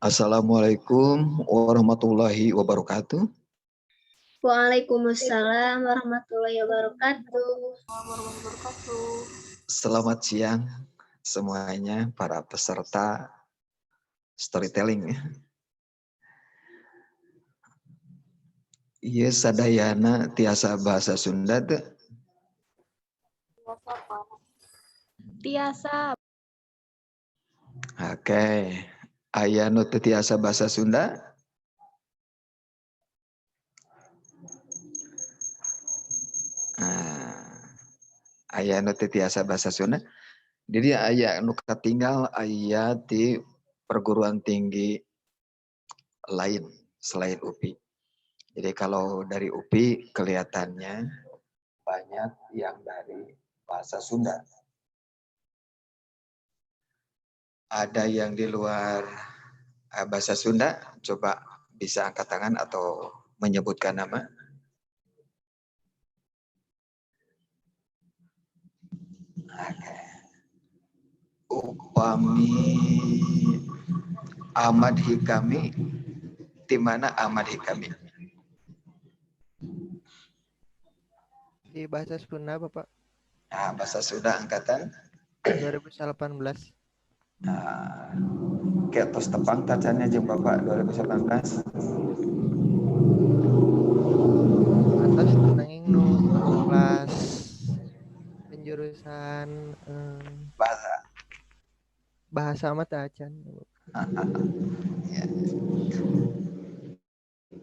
Assalamualaikum warahmatullahi wabarakatuh. Waalaikumsalam warahmatullahi wabarakatuh. Selamat siang semuanya para peserta storytelling. Ieu sadayana tiasa bahasa Sunda teu? Tiasa. Oke. Aya nu teu tiasa bahasa Sunda? Nah, aya nu teu tiasa bahasa Sunda. Jadi aya nu katinggal aya di perguruan tinggi lain selain UPI. Jadi kalau dari UPI kelihatannya banyak yang dari bahasa Sunda. Ada yang di luar bahasa Sunda, coba bisa angkat tangan atau menyebutkan nama. Oke. Upami Ahmad Hikami, di mana Ahmad Hikami? Di bahasa Sunda, Bapak. Nah, bahasa Sunda angkatan 2018. Nah, kayak tos tepang tacannya jeung Bapak 2018. Atas nanging nu kelas penjurusan bahasa. Bahasa mah teu acan. Ya.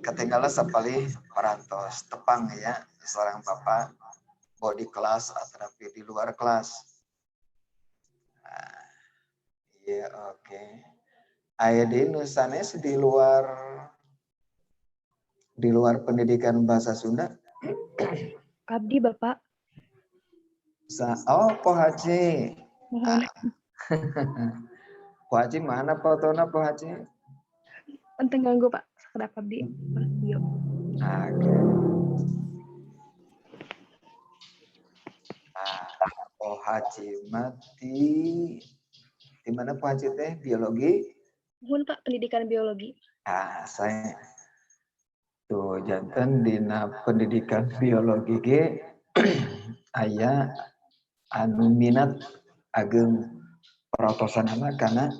Ketinggalan sapalih parantos tepang ya seorang bapak bawa di kelas atau di luar kelas. Nah, iya oke. Aya di nu sanes di luar pendidikan bahasa Sunda. Abdi Bapak. Oh, Po Haji. Mohon. Po Haji mana fotona Po Haji? Enteng ganggu Pak, sakedap abdi. Yuk. Oke. Nah, Po Haji mati. Di mana Po Haji teh? Biologi? Mohon Pak, pendidikan biologi. Ah, saya tuh janten dina pendidikan biologi ge aya anu minat ageng peratosanana kana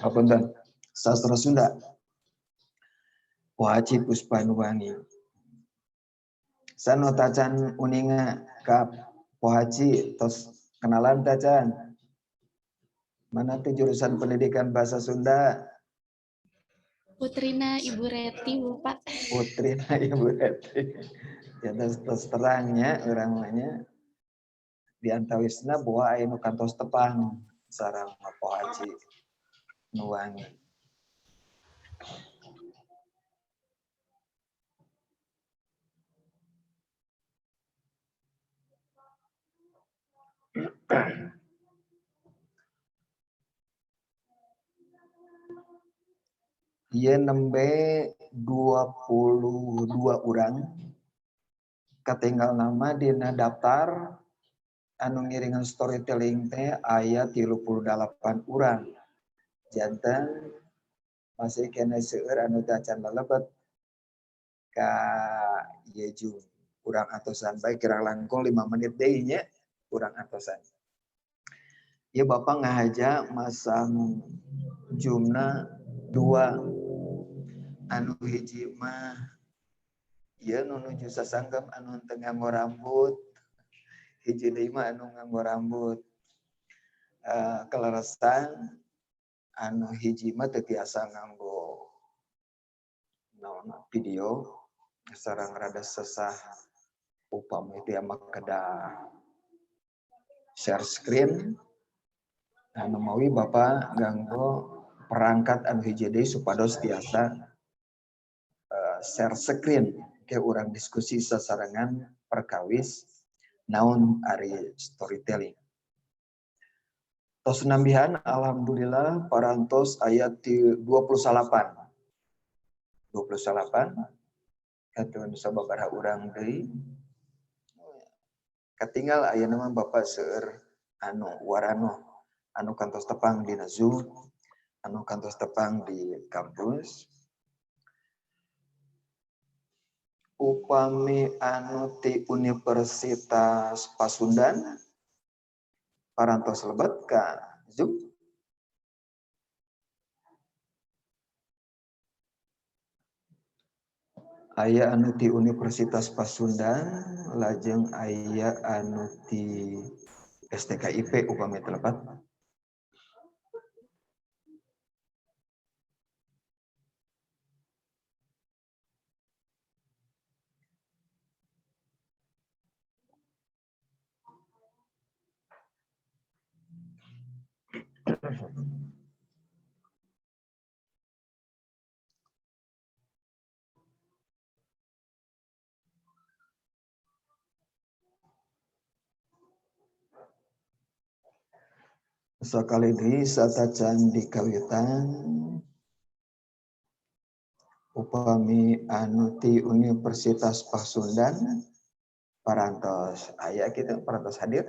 hapunten sastra Sunda. Po Haji Puspanuwangi. Sanu tacan uninga ka Po Haji tos kenalan tacan. Mana tuh jurusan pendidikan bahasa Sunda? Putrina Ibu Reti, Bapak. Putrina Ibu Reti. Ya terus terangnya urang mah nya di antawisna boa aya nu kantos tepang sareng Po Haji Nuwangi. Ieu nembe 22 urang katinggal nama dina daftar anu ngiringan storytelling teh aya 38 urang. Janten masih kena seueur anu teu acan lalebet ka ieu jung urang atosan bae kirang langkung 5 menit deui nya urang atosan. Ieu Bapak ngahaja masang jumna 2 anu hiji mah ieu nu nuju sasanggem anu teu nganggo rambut, hiji deui mah anu nganggo rambut. Kaleresan anu hiji mah teu tiasa nganggo naon video sareng rada sesah upami teu mah kedah share screen. Anu mawi Bapak nganggo perangkat anu hiji deui supados tiasa share screen ke urang diskusi sasarengan perkawis naon ari storytelling. Tos nambihan alhamdulillah parantos aya ti 28. 28 katun sababaraha urang deui. Katinggal aya nama Bapak seueur anu warano anu kantos tepang dina Zoom Anu kantos tepang di kampus. Upami anu ti Universitas Pasundan parantos lebet ka Zoom. Aya anu ti Universitas Pasundan, lajeng aya anu ti STKIP upami teu lepat. Sakali deui satacan dikawitan, upami anu ti Universitas Pasundan parantos aya kitu, parantos hadir.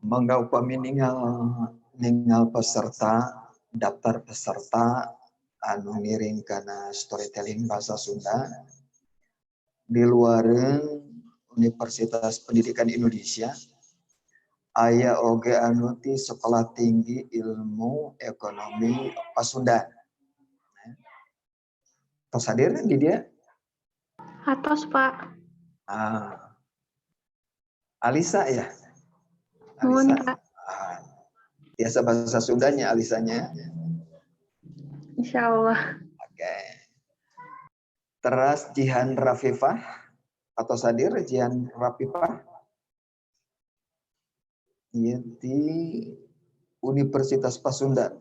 Mangga upami ningal peserta, daftar peserta anu ngiring kana storytelling bahasa Sunda di luareun Universitas Pendidikan Indonesia, aya oge anu ti Sekolah Tinggi Ilmu Ekonomi Pasundan. Tos hadir di dia? Atos, Pak. Ah. Alisa ya? Nuhun, Alisa. Pak. Ah. Biasa bahasa Sundanya Alisanya. Insya Allah. Oke. Teras Jihan Rafifah atau hadir Jihan Rafifah? Ieu di Universitas Pasundan.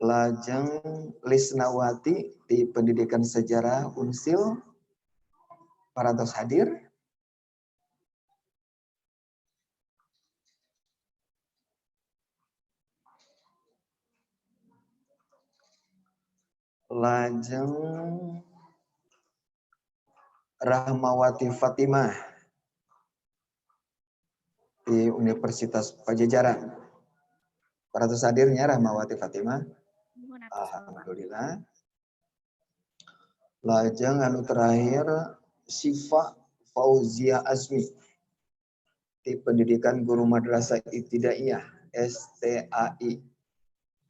Lajeng Lisnawati di Pendidikan Sejarah Unsil parantos hadir. Lajeng Rahmawati Fatimah di Universitas Padjadjaran. Parantos hadirnya Rahmawati Fatimah. Alhamdulillah. Lajeng anu terakhir Sifa Fauzia Azmi di Pendidikan Guru Madrasah Ibtidaiyah STAI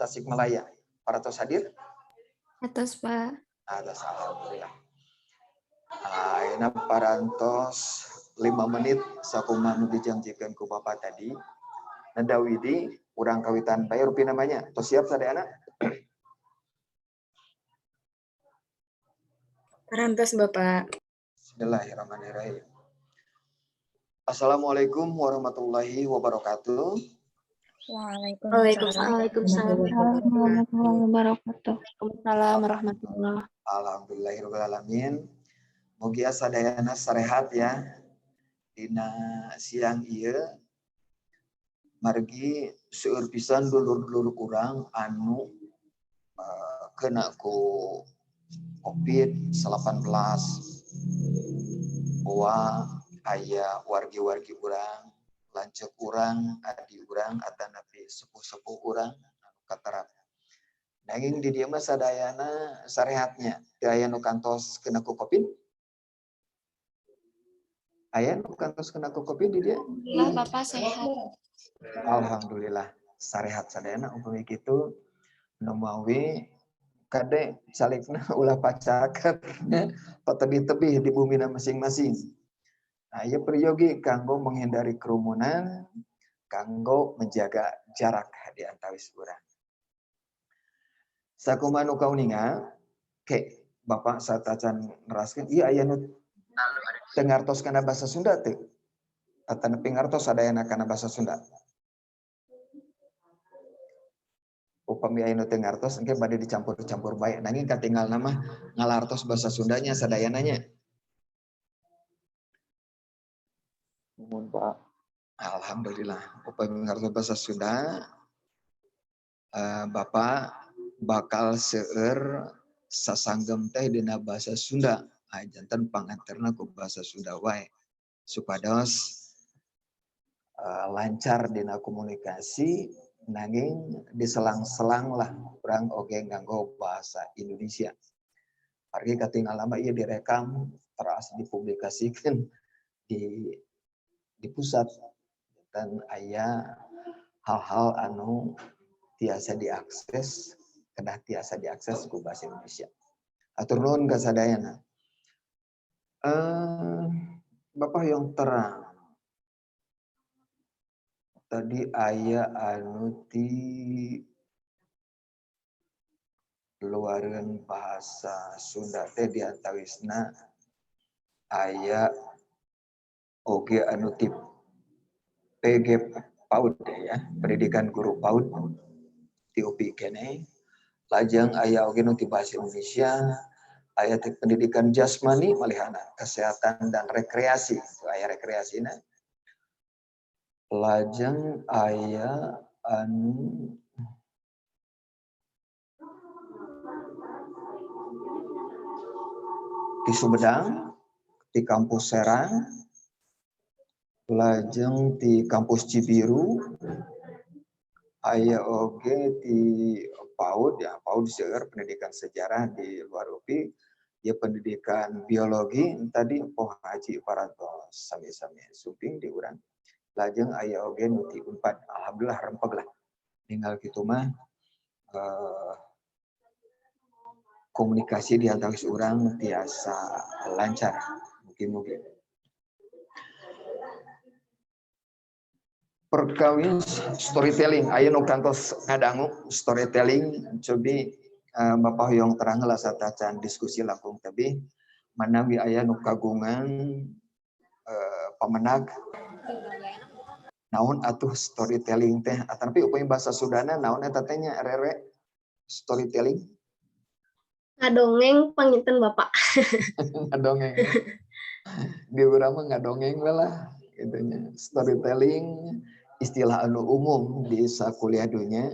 Tasikmalaya. Parantos hadir? Atos, Pak. Atos, alhamdulillah. Ayeuna parantos 5 menit sakumaha nu dijanjikeun ku Bapak tadi. Nanda Widi urang kawitan bae rupi namanya. Tos siap sadayana? Parantos, Bapak. Bismillahirrahmanirrahim. Assalamualaikum warahmatullahi wabarakatuh. Waalaikumsalam. Waalaikumsalam warahmatullahi wabarakatuh. Waalaikumsalam warahmatullahi. Alhamdulillahirabbil alamin. Mugia sadayana sarehat ya. Dina siang ieu margi seueur pisan dulur-dulur urang anu kena ku COVID-19. Bahwa aya wargi-wargi urang, lanceuk urang, adi urang, atanapi sepuh-sepuh urang anu katerap. Nanging di dieu mah sadayana sarehatnya. Teu aya nu kantos kena ku COVID? Aya nu kantos kena ku COVID di dieu? Alhamdulillah, Bapak sehat. Alhamdulillah. Sarehat sadayana upami kitu, nu mawi kade calikna ulah pacaket nya, patebih-tebih di bumina masing-masing. Nah, ieu peryogi kanggo menghindari kerumunan, kanggo menjaga jarak di antawis urang. Sakumaha nu kauninga, ke Bapak satacan neraskeun, ieu aya nu teu ngartos kana bahasa Sunda teu? Atanapi ngartos sadayana kana bahasa Sunda? Upami aya nu teu ngartos engke bade dicampur-campur bae, nanging katinggalna mah ngalartos bahasa Sundanya sadayana nya. Nuhun, Pak. Alhamdulillah, upami ngartos bahasa Sunda, Bapak bakal seueur sasanggem teh dina bahasa Sunda. Ah, janten panganterna ku bahasa Sunda wae supados lancar dina komunikasi, nanging diselang-selang lah urang oge nganggo bahasa Indonesia. Margi katinggal lama ieu direkam teras dipublikasikan di pusat dan aya hal-hal anu tiasa diakses, kedah tiasa diakses ku bahasa Indonesia. Atur nuhun ka sadayana. Bapak yang terang. Tadi aya anu ti luareun bahasa Sunda teh diantawisna aya oge anu ti PG PAUD ya, pendidikan guru PAUD ti UPI keneh. Lajeng aya oge nu ti bahasa Indonesia, aya ti pendidikan jasmani malihana, kesehatan dan rekreasi, itu aya rekreasina. Lajeng aya anu di Sumedang, di kampus Serang, lajeng di kampus Cibiru, aya oge di PAUD ya, PAUD seueur pendidikan sejarah di luar UPI, ya pendidikan biologi tadi Poh Haji parantos sami-sami sumping di urang. Lajeng aya oge nu ti Unpad, alhamdulillah rempeg lah. Tinggal kitu mah komunikasi di antawis urang tiasa lancar, mugi-mugi. Perkawis storytelling, aya nu kantos ngadangu storytelling, cobi Bapak hoyong terang heula satacan diskusi langkung tebih, manawi aya nu kagungan pamenag naon atuh storytelling teh, tapi upami bahasa Sundana naon eta teh nya rere storytelling? Ngadongeng panginten Bapak. Ngadongeng. Di urang mah ngadongeng we lah gitu nya. Storytelling istilah anu umum di sakuliah dunya,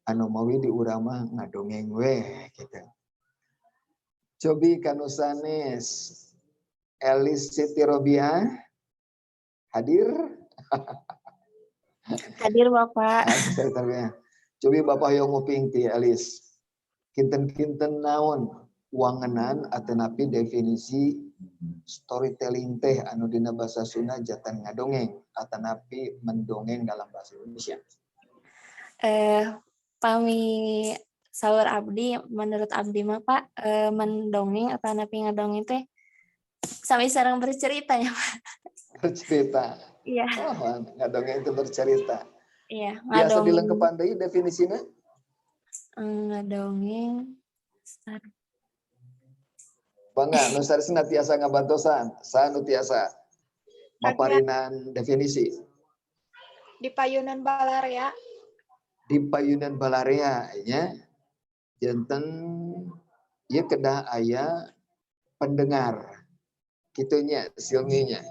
anu mawi di urang mah ngadongeng we gitu. Cobi kanu sanes Elis Siti Robiah hadir? Hadir Bapak. Hadir. Cobi Bapak hoyong nguping ti Elis. Kinten-kinten naon wangenan atanapi definisi storytelling teh anu dina bahasa Sunda jatan ngadongeng atanapi mendongeng dalam bahasa Indonesia. Pami saur abdi, menurut abdi mah Pak, mendongeng atanapi ngadongeng teh sami sareng bercerita ya Pak. Bercerita. Iya. Oh, ngadongeng itu bercerita. Iya, Biasa ngadongeng. Dilengkepan deui definisina? Ngadongeng. Bangga, nu sanesna tiasa ngabantosan, saha nu tiasa maparinan definisi? Di payunan balarea. Di payunan balarea nya, janten ieu kedah aya pendengar. Kitu nya silminya.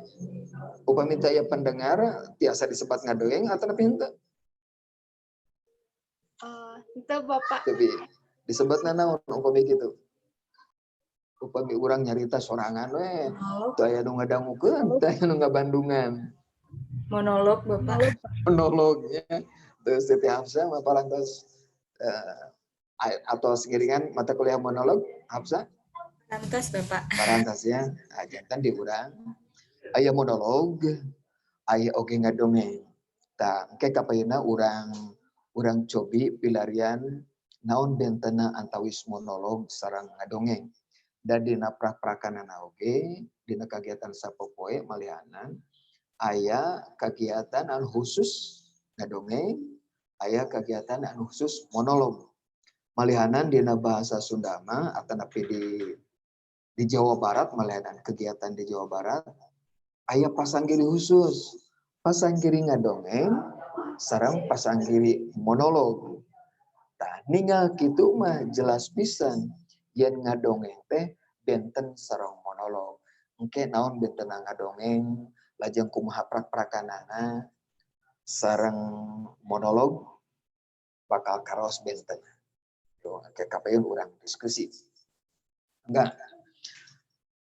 Upami teu aya pendengar tiasa disebat ngadongeng atanapi henteu? Henteu Bapak. Tapi disebutna naon upami kitu? Upami urang nyarita sorangan we, teu aya nu ngadangukeun, teu aya nu ngabandungan. Monolog Bapak. Monolognya. Terus Siti Hafsah mah parantos atau ngiringan mata kuliah monolog Hafsah? Parantos Bapak. Parantos ya. Nah, janten di urang aya monolog, aya oge ngadongeng. Tah, engke kapayunna urang Urang cobi pilarian naon bentena antawis monolog sareng ngadongeng. Dan dina prak-prakanana oge, dina kagiatan sapopoe malihanan aya kagiatan anu khusus ngadongeng, aya kagiatan anu khusus monolog. Malihanan dina bahasa Sunda mah atanapi di Jawa Barat, malihanan kegiatan di Jawa Barat aya pasanggiri khusus, pasanggiri ngadongeng sareng pasanggiri monolog. Tah, ningal kitu mah jelas pisan yen ngadongeng teh benten sareng monolog. Engke naon bentena ngadongeng, lajeng kumaha prak-prakanana sareng monolog bakal karaos benten. Tuh, engke kapayun urang diskusi. Enggak.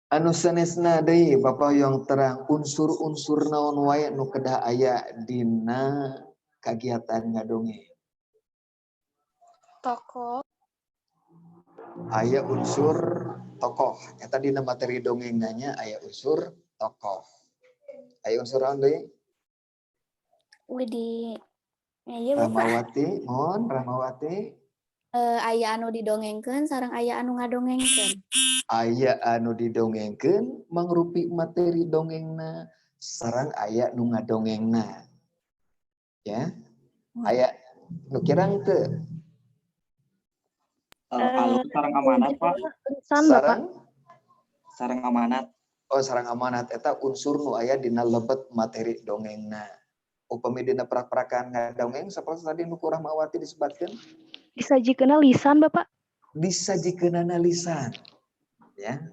Anu sanesna deui, Bapak yang terang unsur-unsur naon wae nu kedah aya dina kagiatan ngadongeng. Tokoh. Aya unsur tokoh. Eta dina materi dongeng nanya aya unsur tokoh. Aya unsur naon deui? Widi. Iya, Bapak. Rahmawati, mohon Rahmawati. Aya anu didongengkeun sareng aya anu ngadongengkeun. Aya anu didongengkeun mangrupi materi dongengna sareng aya nu ngadongengna. Ya. Aya nu kirang teu? Alur sareng amanat, Pak. Lisan, Bapak. Sareng? Sareng amanat. Oh, sareng amanat eta unsur nu aya dina lebet materi dongengna. Upami dina prak-prakan ngadongeng sapertos tadi nu ku Rahmawati disebatkeun? Disajikeunna lisan, Bapak. Disajikeunana lisan. Ya.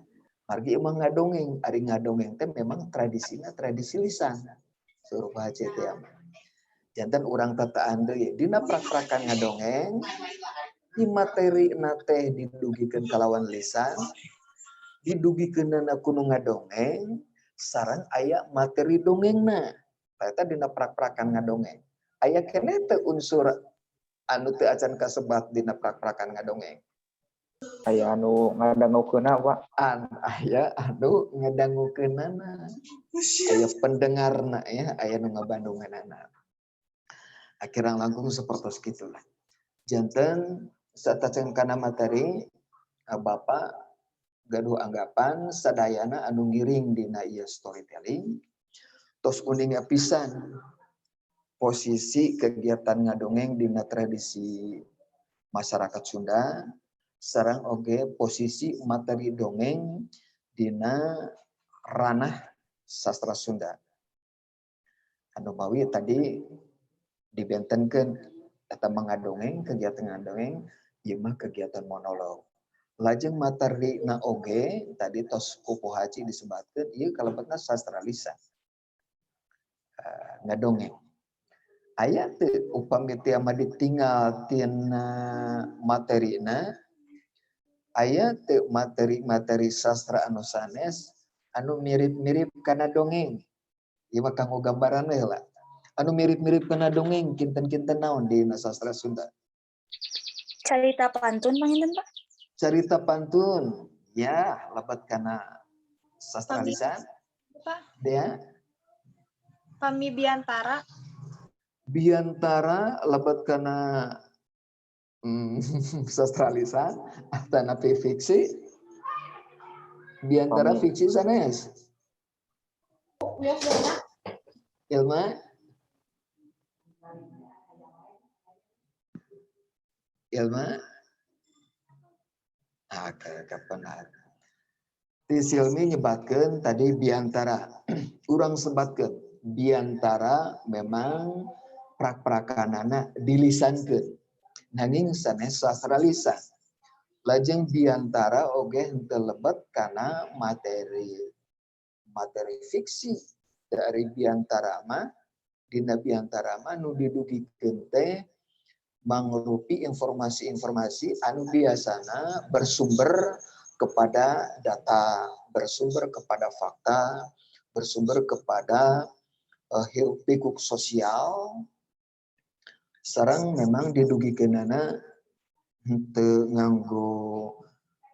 Margi emang ngadongeng, ari ngadongeng teh memang tradisina tradisi lisan. Suruh baca teh mah. Janten urang tataan deui dina prak-prakan ngadongeng di materi na teh didugikeun kalawan lisan, didugikeunana ku nu ngadongeng, sareng aya materi dongengna. Eta dina prak-prakan ngadongeng. Aya keneh teu unsur anu teu acan kasebat dina prak-prakan ngadongeng? Aya anu ngadangukeunna, Pak. Aya anu ngadangukeunana. Aya pendengarna ya, aya nu ngabandunganana. Akhirna langkung sapertos kitulah. Janten satacan kana materi, Bapak gaduh anggapan sadayana anu ngiring dina ieu storytelling tos uninga pisan posisi kegiatan ngadongeng dina tradisi masyarakat Sunda sareng oge posisi materi dongeng dina ranah sastra Sunda. Anu mawi tadi dibentenkeun eta ngadongeng, kegiatan ngadongeng ieu mah kegiatan monolog. Lajeng materi na oge tadi tos ku Haji disebatkeun ieu kalebetna sastra lisan. Ngadongeng. Aya teu upami teu mah ditinggal tina materina, aya teu materi-materi sastra anu sanes anu mirip-mirip kana dongeng? Ieu mah kanggo gambaran we lah. Anu mirip-mirip kana dongeng kinten-kinten naon dina sastra Sunda? Carita pantun panginten, Pak? Carita pantun, ya, lebet kana sastra Pami, lisan. Pak. Dea. Pami biantara. Biantara lebet kana sastra lisan atanapi fiksi? Biantara Pami. Fiksi sanes? Ya, Bapak. Ilma? Ilma? Ah, kapan? Ti Silmi nyebatkeun tadi biantara. Urang sebatkeun biantara memang prak-prakanana dilisankeun. Nanging sanes sastra lisan. Lajeng biantara oge henteu lebet kana materi materi fiksi. Dari biantara mah, dina biantara mah nu didugikeun teh mangrupi informasi-informasi anu biasana bersumber kepada data, bersumber kepada fakta, bersumber kepada hiruk pikuk sosial. Sareng memang didugikeunana henteu nganggo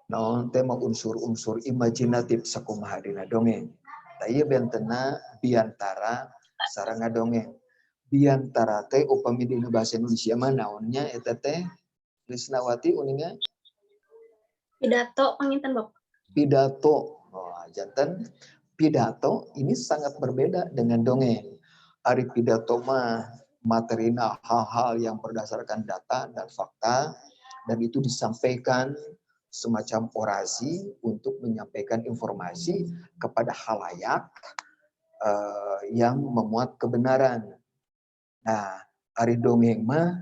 naon teh mah unsur-unsur imajinatif sakumaha dina dongeng. Tah, ieu bentena biantara sareng ngadongeng. Biantara teh upami dina bahasa Indonesia mah naonnya eta teh, Lisnawati, uninga? Pidato panginten, Bapak. Pidato. Oh, janten pidato ini sangat berbeda dengan dongeng. Ari pidato mah materina hal-hal yang berdasarkan data dan fakta dan itu disampaikan semacam orasi untuk menyampaikan informasi kepada khalayak yang memuat kebenaran. Nah, ari dongeng mah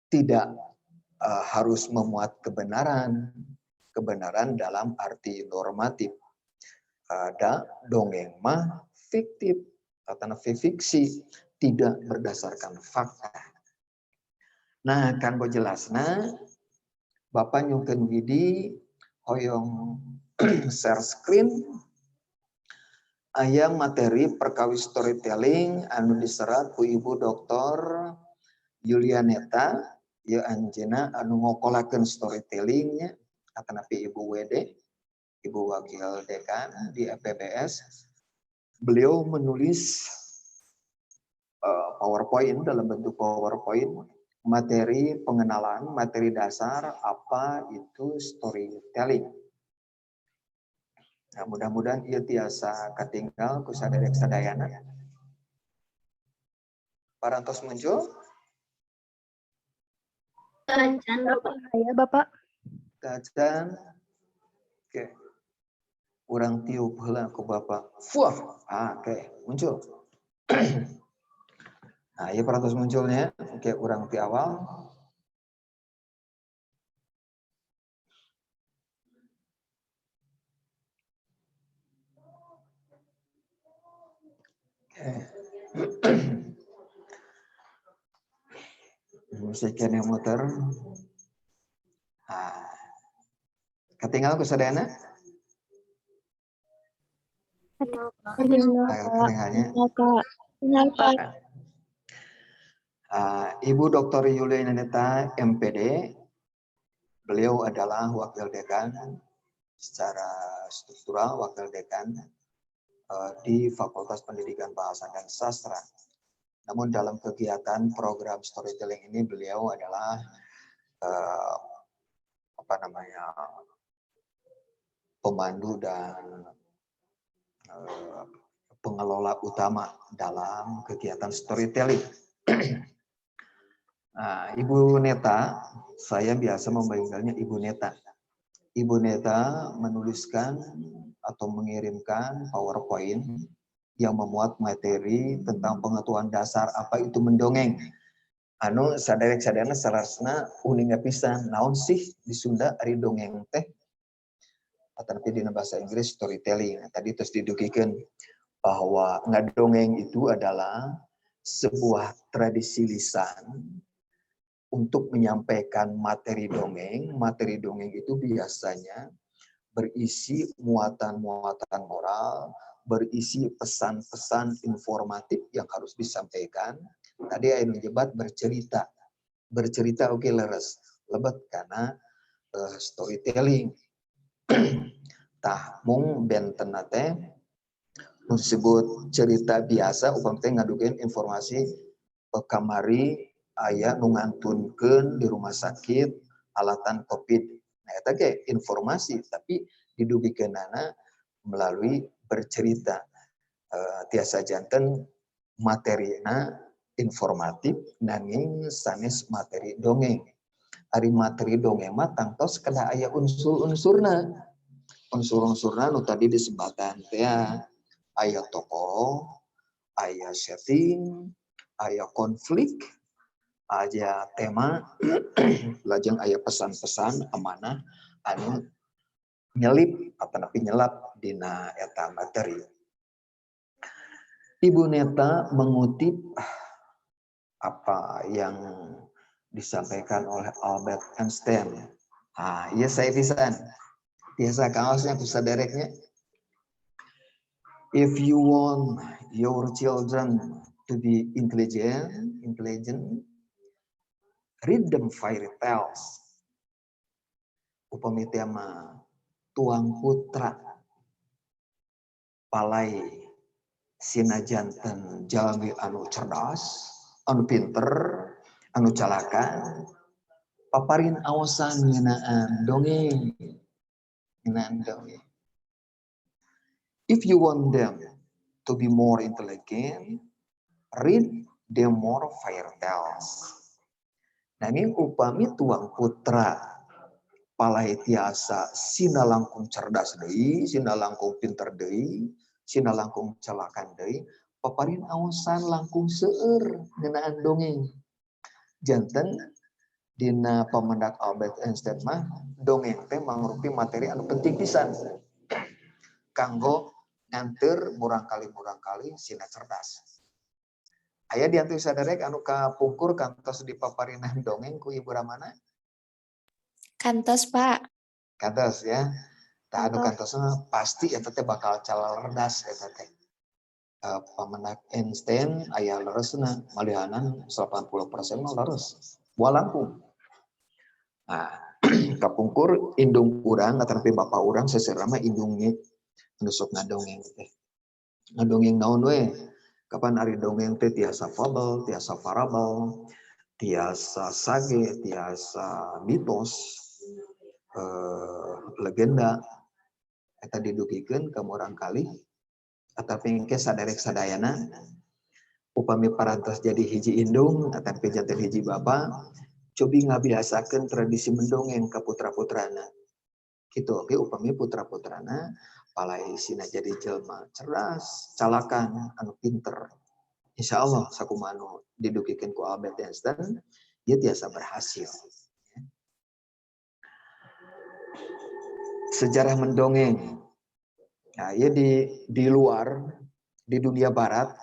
tidak harus memuat kebenaran, kebenaran dalam arti normatif. Ada dongeng mah fiktif atau fiksi, tidak berdasarkan fakta. Nah, kanggo jelasna, Bapak nyungkeun widi hoyong share screen, aya materi perkawis storytelling anu diserat ku Ibu Dr. Yulianeta, ya, anjeunna anu ngokolakeun storytellingnya atanapi Ibu WD, Ibu Wakil Dekan di FPBS. Beliau menulis PowerPoint, dalam bentuk PowerPoint, materi pengenalan, materi dasar apa itu storytelling. Nah, mudah-mudahan ieu tiasa katinggal ku saderek sadayana. Parantos muncul? Acan, Bapak. Ya, Bapak. Acan. Oke. Urang tiup heula ku Bapak. Fuah. Ah, oke, muncul. Nah, ieu parantos munculnya. Oke, urang ti awal. Oke. Musik yang muter. Nah, katinggal ku sadayana? Ketinggal. Katinggalnya. Pak. Tinggal, Pak. Ibu Dr. Yulianeta MPD, beliau adalah wakil dekan secara struktural, wakil dekan di Fakultas Pendidikan Bahasa dan Sastra. Namun dalam kegiatan program storytelling ini beliau adalah apa namanya, pemandu dan pengelola utama dalam kegiatan storytelling. Nah, Ibu Neta, saya biasa memanggilnya Ibu Neta. Ibu Neta menuliskan atau mengirimkan PowerPoint yang memuat materi tentang pengetahuan dasar apa itu mendongeng. Anu saderek sadayana salasna uninga pisan naon sih di Sunda ari dongeng teh atau dina bahasa Inggris storytelling. Nah, tadi terus didugikeun bahwa ngadongeng itu adalah sebuah tradisi lisan untuk menyampaikan materi dongeng. Materi dongeng itu biasanya berisi muatan-muatan moral, berisi pesan-pesan informatif yang harus disampaikan. Tadi aya nu nyebat bercerita. Bercerita oke, leres, lebet karena storytelling. Tah, mung benten teh disebut cerita biasa upami teh ngadukeun informasi kamari aya nu ngantunkeun di rumah sakit alatan Covid. Nah, eta ge informasi, tapi didugikeunana melalui bercerita. Tiasa janten materina informatif nanging sanes materi dongeng. Ari materi dongeng mah tangtos kedah aya unsur-unsurna. Unsur-unsurna nu tadi disebatan teh aya tokoh, aya setting, aya konflik, aya tema, lajeng aya pesan-pesan amanah anu nyelip atau napi nyelap dina eta materi. Ibu Neta mengutip apa yang disampaikan oleh Albert Einstein. Ah, iya, saya pisan. Biasa kaosnya bisa dereknya. If you want your children to be intelligent, intelligent, read them fairy tales. Upami mah tuang putra palai. Sina janten jalmi anu cerdas, anu pinter, anu calakan, paparin aosan ngeunaan dongeng. Ngeunaan dongeng. If you want them to be more intelligent, read them more fairy tales. Nanging upami tuang putra palai tiasa sina langkung cerdas deui, sina langkung pinter deui, sina langkung calakan deui, paparin aosan langkung seueur ngeunaan dongeng. Janten dina pamendak Albert Einstein mah dongeng teh mangrupi materi anu penting pisan kanggo nganteur murangkalih-murangkalih sina cerdas. Aya di antara saderek anu kapungkur kantos dipaparinan dongeng ku Ibu Ramana? Kantos, Pak. Kantos ya. Tah anu Kantos. Kantosna pasti eta teh bakal calalerdas eta teh. Pamendak Einstein aya leresna, malihanan 80% mah leres. Moal langkung. Nah, kapungkur indung urang atanapi bapak urang seseueurna mah indungnya anu sok ngadongeng teh. Ngadongeng naon we? Kapan ari dongeng teh tiasa fabel, tiasa parabel, tiasa sage, tiasa mitos, legenda eta didugikeun ka murangkalih atapi engke saderek sadayana upami parantos jadi hiji indung atapi janten hiji bapa, cobi ngabiasakeun tradisi mendongeng ka putra-putrana. Kitu oge upami putra-putrana palai sina jadi jelma cerdas, calakan, anu pinter. Insya Allah sakumaha anu didugikeun ku Albert Einstein, dia tiasa berhasil. Sejarah mendongeng. Nah, ya di luar, di dunia barat,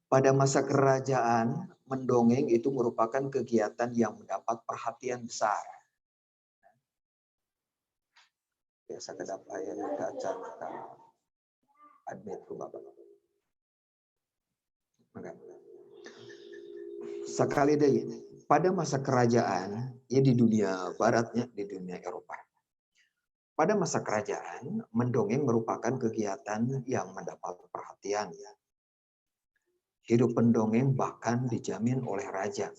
pada masa kerajaan, mendongeng itu merupakan kegiatan yang mendapat perhatian besar. Biasa kedap aya nu acan ka admit ku Bapak. Mangga. Sekali deui, pada masa kerajaan, ya di dunia baratnya, di dunia Eropa. Pada masa kerajaan, mendongeng merupakan kegiatan yang mendapat perhatian. Hidup pendongeng bahkan dijamin oleh raja.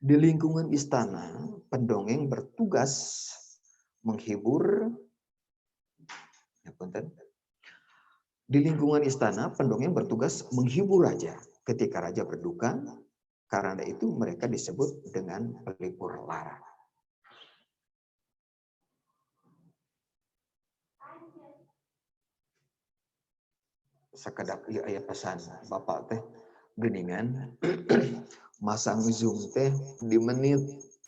Di lingkungan istana, pendongeng bertugas menghibur. Ya, punten. Di lingkungan istana, pendongeng bertugas menghibur raja ketika raja berduka. Karena itu mereka disebut dengan pelipur lara. Sakedap ieu aya pesan Bapak teh geuningan masang Zoom teh di menit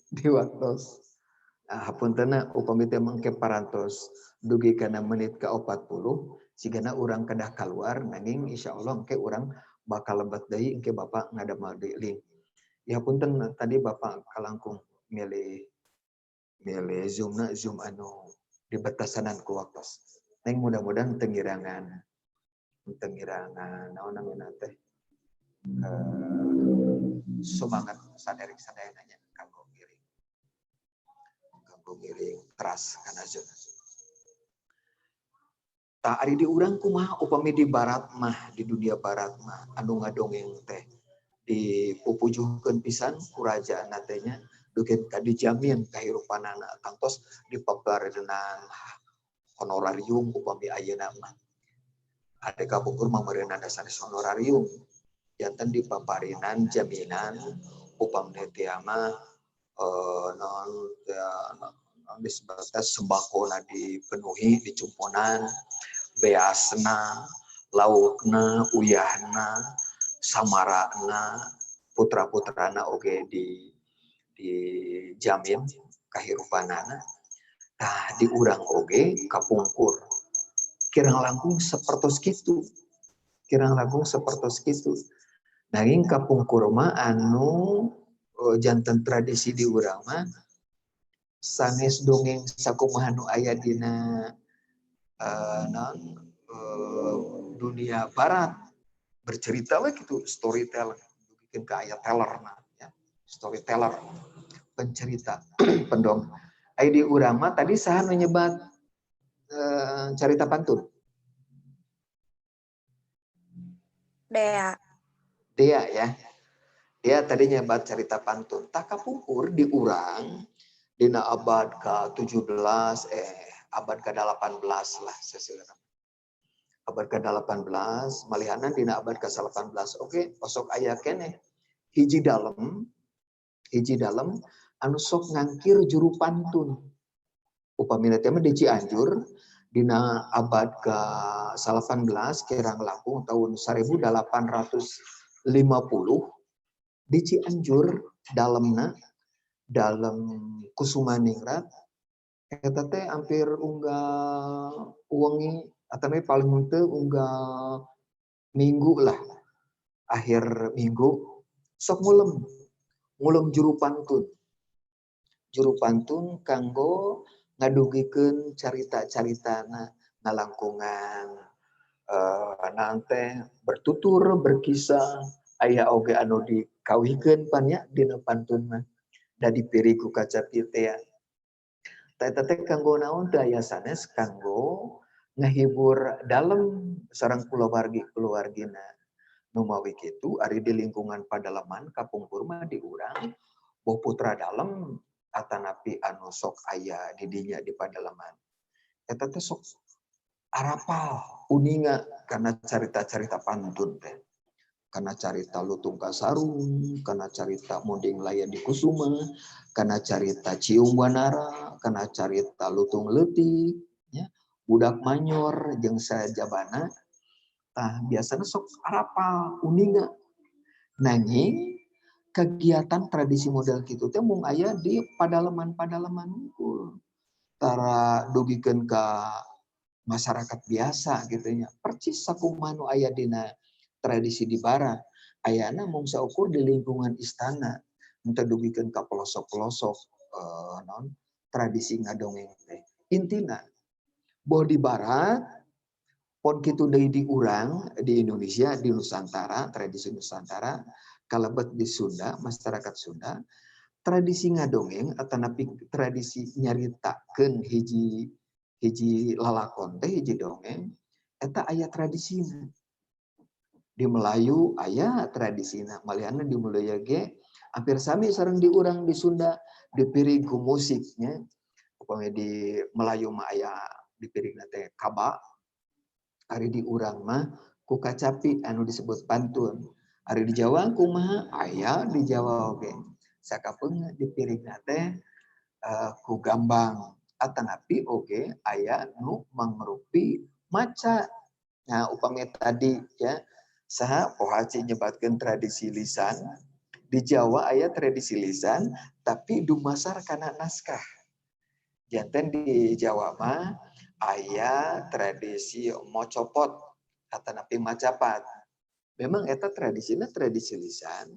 di waktos. Nah, hapuntenna upami teh mangke parantos dugi kana menit ka 40 sigana urang kedah kaluar, nanging insyaallah engke urang bakal lebet deui, engke Bapak ngadamel deui link. Ya punten tadi Bapak kalangkung milih milih Zoomna Zoom anu dibatasanan ku waktos. Neng mudah-mudahan teu ngirangan naon namina teh semangat saderek sadayana nya kanggo ngiring teras kana Zoom. Tah, ari di urang kumaha? Upami di barat mah, di dunia barat mah anu ngadongeng teh dipupujuhkeun pisan ku rajana teh nya, dugi ka dijamin kahirupanana, tangtos dipaparinan honorarium. Upami ayeuna mah ada kapungkur mah meureunna sanes honorarium, janten dipaparinan jaminan upami teh mah non ya, non disebutna sembakona dipenuhi, dicumponan beasna, laukna, uyahna, samarana, putra-putrana oge di dijamin kahirupanana. Tah, di urang oge kapungkur kirang langkung sapertos kitu, kirang langkung sapertos kitu. Nanging kapungkur mah anu janten tradisi di urang mah sanes dongeng sakumaha nu aya dina non dunia barat, bercerita we gitu, storytelling, bikin ke aya teller nah, ya. Storyteller, pencerita, pendong. Aya di urang mah tadi saha nu nyebat carita pantun? Dea. Dea ya. Dia tadi nyebat cerita pantun. Tah, kapungkur di urang dina abad ke-17, abad ke-18 lah seseueurna. Abad ke-18, malihanan dina abad ke-18. Oke, osok aya keneh hiji dalem anu sok ngangkir juru pantun. Upamina teh mah di Cianjur dina abad ke-18, kirang langkung tahun 1850 di Cianjur, dalemna dalem Kusumaningrat eta teh hampir unggal wengi atau paling henteu unggal minggu lah, akhir minggu sok ngulem ngulem juru pantun, juru pantun kanggo ngadugikeun carita-caritana, ngalangkungan naon teh, bertutur, berkisah. Aya oge anu dikawihkeun pan nya dina pantun mah, da dipirig ku kacapi teh ya. Tah, eta teh kanggo naon? Teu aya sanes, kanggo ngahibur dalem sareng kulawargi keluargina. Numawi kitu ari di lingkungan padaleman kapungkur mah di urang, boh putra dalem atanapi anu sok aya di dinya di padaleman eta teh sok arapal, uninga karena carita-carita pantun teh, karena carita Lutung Kasarung, karena carita Munding Laya di Kusuma, karena carita Ciung Wanara, karena carita Lutung Leutik, ya, Budak Manyor jeung sajabana. Tah, biasanya sok arapal, uninga. Nanging kegiatan tradisi model kitu teh mung aya di padaleman-padaleman wungkul. Tara dugikeun ka masyarakat biasa gitu nya. Percis sakumaha nu aya dina tradisi di barat. Ayana mung saukur di lingkungan istana, henteu dugikeun ka pelosok-pelosok naon tradisi ngadongeng teh. Intina boh di barat pon kitu deui di urang di Indonesia, di Nusantara, tradisi Nusantara kalebet di Sunda, masyarakat Sunda, tradisi ngadongeng atanapi tradisi nyaritakeun hiji hiji lalakon teh, hiji dongeng eta aya tradisina. Di Melayu aya tradisina, malihanna di Melayu ge hampir sami sareng di urang di Sunda, dipirig ku musiknya. Upami di Melayu mah aya dipirigna teh kaba, ari di urang mah ku kacapi anu disebut pantun. Ari di Jawa kumaha? Aya di Jawa oge, sakapeung dipirigna teh ku gambang atanapi oge aya nu mangrupi maca. Nah, upami tadi ya, saha, Pohaci nyebatkeun tradisi lisan, di Jawa aya tradisi lisan tapi dumasar kana naskah. Janten di Jawa mah aya tradisi mocopot atanapi macapat. Memang eta tradisina tradisi lisan,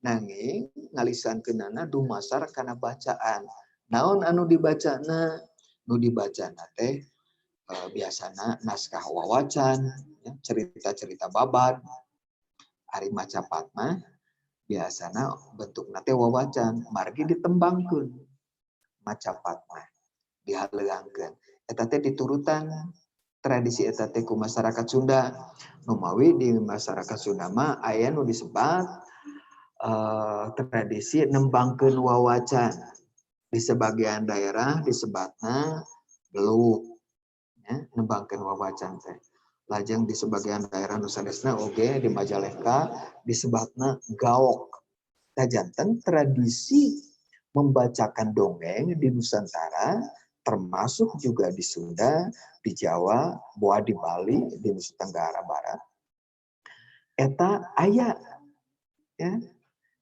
nanging ngalisankeunana dumasar kana bacaan. Naon anu dibacana? Nu dibacana teh biasana naskah wawacan ya, cerita-cerita babad. Ari macapat mah biasana bentukna teh wawacan, margi ditembangkeun. Macapat mah dihaleuangkeun. Eta teh diturutan tradisi eta teh ku masyarakat Sunda. Numawi di masyarakat Sunda mah aya nu disebat tradisi nembangkeun wawacan. Di sebagian daerah disebatna beluk ya, nembangkeun wawacan teh. Lajeng di sebagian daerah nu sanesna oge di Majalengka disebatna gaok. Tah, janten tradisi membacakan dongeng di Nusantara, termasuk juga di Sunda, di Jawa, boa di Bali, di Nusa Tenggara Barat. Eta aya ya.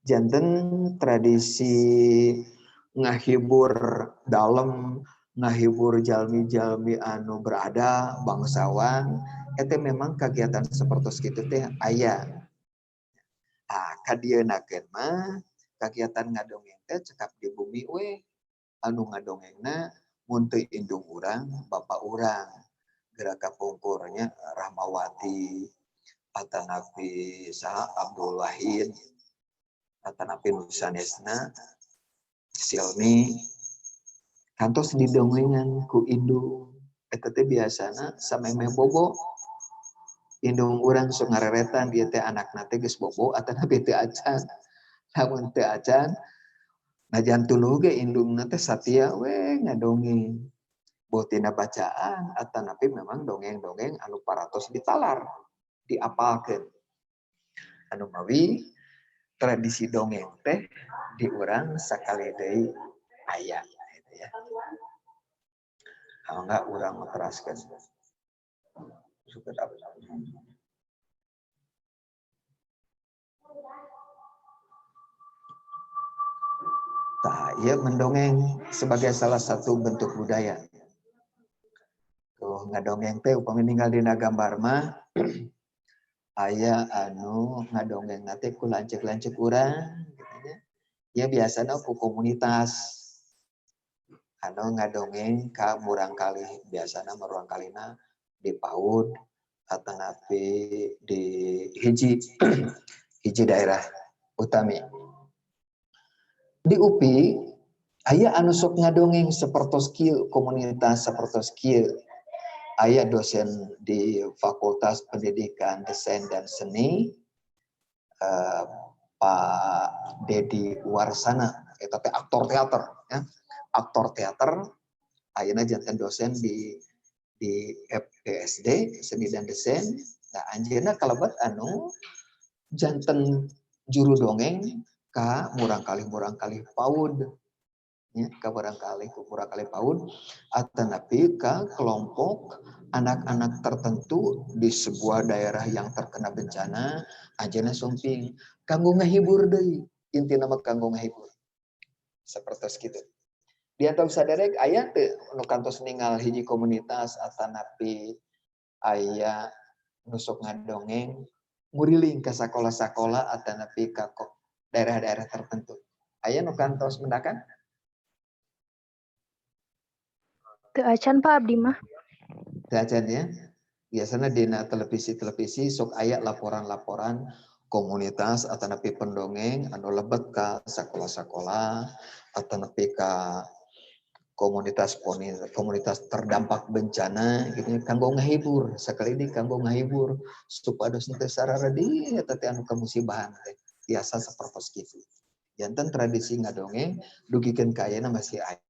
Janten tradisi ngahibur dalem, ngahibur jalmi-jalmi anu berada, bangsawan, eta memang kegiatan seperti itu teh aya. Nah, kadienakeun mah kegiatan ngadongeng teh cekap di bumi we, anu ngadongengna mun teu indung urang, bapak urang. Geura kapungkur nya Rahmawati atanapi saha, Abdul Wahid atanapi nu sanesna, Silmi, kantos didongengan ku indung. Eta teh biasana samemeh bobo. Indung urang sok ngareretan dia teh anakna teh geus bobo atanapi teu acan. Lamun teu acan, najan tuluh ge indungna teh satia we ngadongeng. Boh tina bacaan atanapi memang dongeng-dongeng anu paratos ditalar, diapalkeun. Anu mawi tradisi dongeng teh di urang sakali deui aya gitu ya. Mangga urang teraskeun. Sekedap. Tah, ieu mendongeng sebagai salah satu bentuk budaya. Tuh ngadongeng teh upami ninggal dina gambar mah aya anu ngadongeng teh ku lanceuk-lanceuk urang gitu nya. Ya biasana ku komunitas anu ngadongeng ka murangkalih, biasana murangkalihna di PAUD atanapi di hiji hiji daerah utami. Di UPI aya anu sok ngadongeng sapertos kieu, komunitas sapertos kieu. Aya dosen di Fakultas Pendidikan Desain dan Seni, Pak Dedi Warsana, eta teh aktor teater ya. Aktor teater ayeuna janten dosen di FPSD Seni dan Desain. Nah, anjeunna kalebet anu janten juru dongeng ka murangkalih-murangkalih PAUD ya, ka murangkalih PAUD atanapi ka kelompok anak-anak tertentu di sebuah daerah yang terkena bencana, anjeunna sumping kanggo ngahibur deui, intina mah kanggo ngahibur. Sapertos kitu. Di antara saderek aya teu nu kantos ningal hiji komunitas atanapi aya nu sok ngadongeng nguriling ka sakola-sakola atanapi ka daerah-daerah tertentu. Aya nu kantos mendakan? Teu acan Pak abdi mah. Teu acan ya. Biasana dina televisi-televisi sok aya laporan-laporan komunitas atanapi pendongeng anu lebet ka sakola-sakola atanapi ka komunitas komunitas terdampak bencana gitu ya, kanggo ngahibur, sakali deui kanggo ngahibur supados teu sararedi eta teh anu kamusibahan teh biasa sapertos kitu. Janten tradisi ngadongeng dugikeun ka ayeuna masih aya.